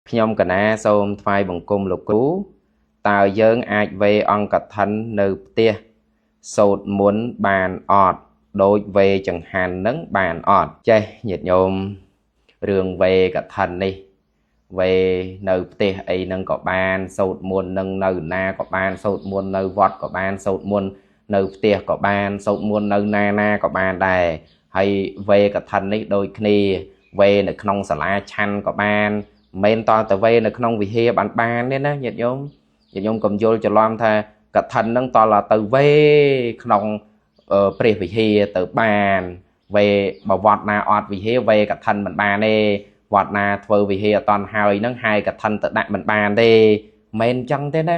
ខ្ញុំកណាសូមថ្វាយបង្គំលោកគ្រូតើយើងអាចវេអង្គកឋិននៅផ្ទះសូត្រមន្តបានអត់ដូចវេចង្ហាន់នឹងបានអត់ចេះញាតិញោមរឿងវេកឋិននេះវេនៅផ្ទះអីនឹងក៏បានសូត្រមន្តនឹងនៅណាក៏បានសូត្រមន្តនៅវត្តក៏បានសូត្រមន្តនៅផ្ទះក៏បានសូត្រមន្តនៅណាណាក៏បានដែរហើយវេកឋិននេះដូចគ្នាវេនៅក្នុងសាលាឆាន់ក៏បានមិនតតែវេនៅក្នុងវិហារបានបានទេណាញាតិញោមញាតិញោមកុំយល់ច្រឡំថាកឋិននឹងតទៅវេក្នុងព្រះវិហារទៅបានវេបើវត្តណាអត់វិហារវេកឋិនមិនបានទេវត្តណាធ្វើវិហារអត់តន់ហើយនឹងហើយកឋិនទៅដាក់មិនបានទេមិនអញ្ចឹងទេណា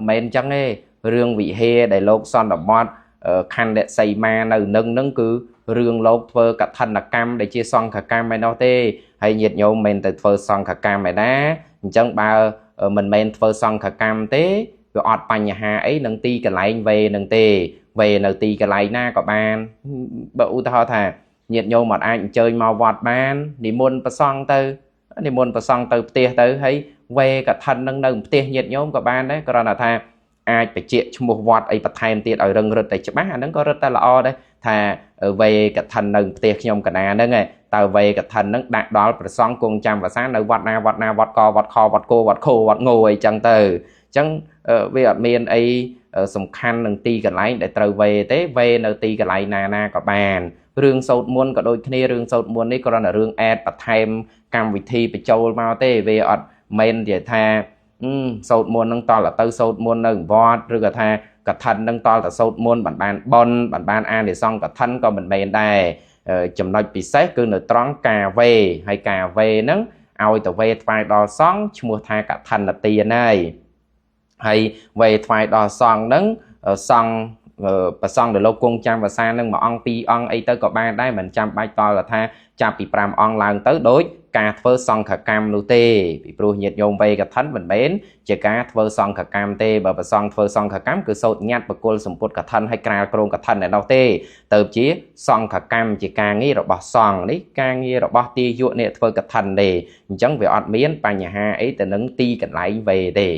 មិនអញ្ចឹងទេរឿងវិហារដែលលោកសន្មត់ខណ្ឌសីមានៅនឹងនឹងគឺរឿងលោកធ្វើកឋិនកម្មដែលជាសង្ឃកម្មឯណោះទេហើយញាតិញោមមិនទៅធ្វើសង្ឃកម្មឯណាអញ្ចឹងបើមិនមែនធ្វើសង្ឃកម្មទេវាអត់បញ្ហាអីនឹងទីកន្លែងវេនឹងទេវេនៅទីកន្លែងណាក៏បានបើឧទាហរណ៍ថាញាតិញោមអត់អាចអញ្ជើញមកវត្តបាននិមន្តប្រសង់ទៅនិមន្តប្រសង់ទៅផ្ទះទៅហើយវេកឋិននឹងនៅផ្ទះញាតិញោមក៏បានដែរគ្រាន់តែថាអាចបញ្ជាក់ឈ្មោះវត្តអីបន្ថែមទៀតឲ្យរឹងរឹតតែច្បាស់អាហ្នឹងក៏រឹតតែល្អដែរថាវេកឋិននៅផ្ទះខ្ញុំកណាហ្នឹងតើវេកឋិនហ្នឹងដាក់ដល់ព្រះសង្ឃគង់ចាំវស្សានៅវត្តណាវត្តណាវត្តកវត្តខវត្តគោវត្តខោវត្តងោអីចឹងទៅអញ្ចឹងវាអត់មានអីសំខាន់នឹងទីកន្លែងដែលត្រូវវេទេវេនៅទីកន្លែងណាណាក៏បានរឿងសូត្រមន្តក៏ដូចគ្នារឿងសូត្រមន្តនេះគ្រាន់តែរឿងអេតបន្ថែមកម្មវិធីបញ្ចូលមកទេវាអត់មែនជាថាសូត្រមន្តនឹងតលទៅសូត្រមន្តនៅវត្តឬក៏ថាកឋិននឹងតលទៅសូត្រមន្តបានបានបុណ្យបានបានអានិសង្សកឋិនក៏មិនមែនដែរចំណុចពិសេសគឺនៅត្រង់ការវេហើយការវេហ្នឹងឲ្យទៅវេថ្វាយដល់សង្ឃឈ្មោះថាកឋិនទានហើយហើយវេថ្វាយដល់សង្ឃហ្នឹងសង្ឃប្រសង់ដែលលោកគង់ចាំវស្សានឹងមួយអង្គពីរអង្គអីទៅក៏បានដែរមិនចាំបាច់តលថាចាប់ពី5អង្គឡើងទៅដូចការធ្វើសង្ឃកម្មនោះទេពីព្រោះញាតិញោមវេកឋិនមិនមែនជាការធ្វើសង្ឃកម្មទេបើប្រសង់ធ្វើសង្ឃកម្មគឺសូត្រញត្តិបកុលសម្ពុតកឋិនឲ្យក្រាលគ្រងកឋិនឯណោះទេទៅជាសង្ឃកម្មជាការងាររបស់សង្ឃនេះការងាររបស់ទាយកអ្នកធ្វើកឋិនទេអញ្ចឹងវាអត់មានបញ្ហាអីទៅនឹងទីកន្លែងវេទេ។